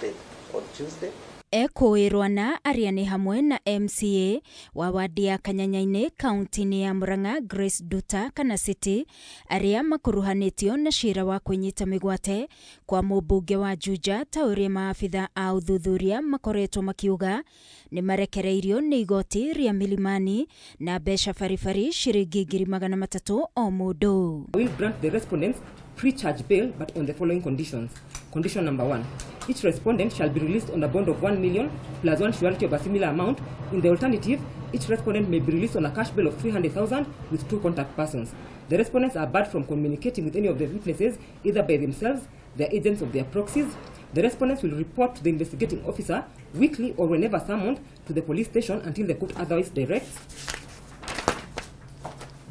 arrested on Tuesday. Ekũĩrwo na arĩa nĩ hamwe na MCA wa wadi ya Kanyanya-inĩ kaunti-inĩ ya Murang'a Grace Nduta kana City arĩa makuruhanĩtio na cira wa kwĩnyita mĩgwate kwa mũmbunge wa Juja ta ũrĩa maabitha a ũthuthuria makoretwo makiuga nĩ marekereirio nĩ igoti rĩa Milimani na mbeca baribari ciringi 300,000 o mũndũ. Will grant the respondents pre-charge bail, but on the following conditions. Condition number one, each respondent shall be released on a bond of 1 million plus one surety of a similar amount. In the alternative, each respondent may be released on a cash bail of 300,000 with two contact persons. The respondents are barred from communicating with any of the witnesses, either by themselves, their agents, or their proxies. The respondents will report to the investigating officer weekly or whenever summoned to the police station until the court otherwise directs.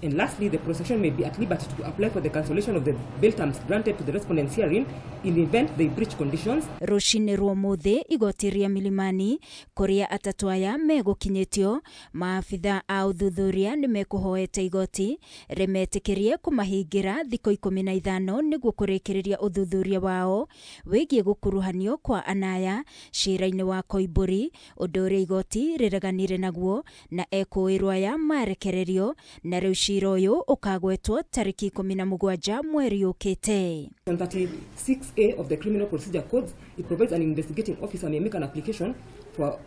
And lastly, the prosecution may be at liberty to apply for the cancellation of the bail terms granted to the respondents herein in the event they breach conditions. Rũcinĩ rwa ũmũthĩ igoti rĩa Milimani kũrĩa atatũ aya megũkinyĩtio, maabitha a ũthuthuria nĩ mekũhoete igoti rĩmetĩkĩrie kũmahingĩra thikũ 15 nĩguo kũrĩkĩrĩria ũthuthuria wao wĩgiĩ gũkuruhanio kwa anaya cira-inĩ wa Koimbũri, ũndũ ũrĩa igoti rĩreganire naguo na ekũĩrwo aya marekererio na rĩu cira ũyũ ũkagwetwo tarĩki 17 mweri ũkĩte. On 36A of the Criminal Procedure Codes, it provides an investigating officer may make an application for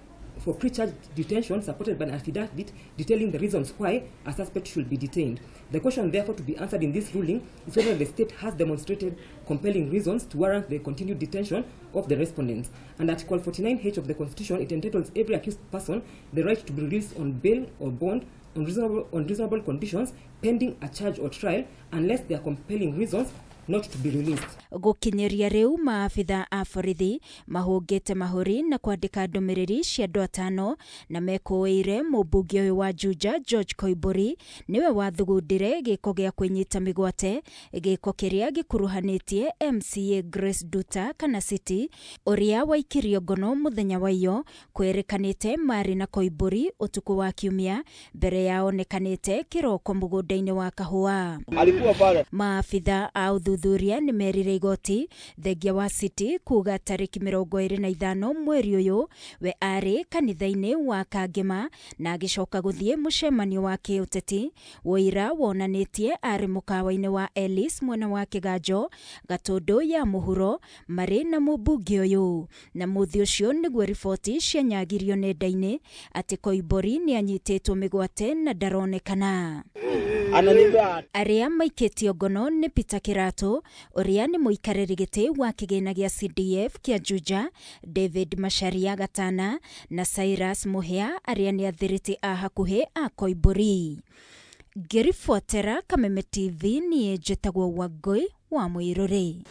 pre-charge detention supported by an affidavit detailing the reasons why a suspect should be detained. The question therefore to be answered in this ruling is whether the state has demonstrated compelling reasons to warrant the continued detention of the respondents. And Article 49H of the Constitution, it entitles every accused person the right to be released on bail or bond on reasonable conditions pending a charge or trial unless there are compelling reasons not to be released. Gũkinyĩria rĩu maabitha a borithi mahũngĩte mahũri na kwandĩka ndũmĩrĩri cia andũ atano na mekũĩire mũmbunge ũyũ wa Juja George Koimbũri nĩwe wathugundire gĩko gĩa kwĩnyita mĩgwate, gĩko kĩrĩa gĩkuruhanĩtie MCA Grace Nduta kana City ũrĩa waikirio ngono mũthenya wa iyo kwĩrĩkanĩte marĩ na Koimbũri ũtukũ wa kiumia mbere ya onekanĩte kĩroko mũgũnda-inĩ wa kahũa. Alikuwa pale. Maabitha a ũthuthuria nĩ merire igoti thengia wa City kuga tarĩki 25 mweri ũyũ we arĩ kanitha-inĩ wa Kangema na agĩcoka gũthiĩ mũcemanio wa kĩũteti. Ũira wonanĩtie arĩ mũkawa-inĩ wa Ellis mwena wa Kĩganjo Gatũndũ ya mũhuro marĩ na mũmbunge ũyũ, na mũthĩ ũcio nĩguo riboti cianyagirio nenda-inĩ atĩ Koimbũri nĩ anyitĩtwo mĩgwate na ndaronekana. Ananiambia. Arĩa maikĩtio ngono nĩ Peter Kĩratũ ũrĩa nĩ mũikarĩri gĩtĩ wa kĩgĩna gĩa CDF kĩa Juja, David Macharia Gatana na Cyrus Mũhĩa arĩa nĩ athiriti a hakuhĩ a Koimbũri. Ngĩribotera Kameme TV, niĩ njĩtagwo Wangũi wa Mũirũrĩ.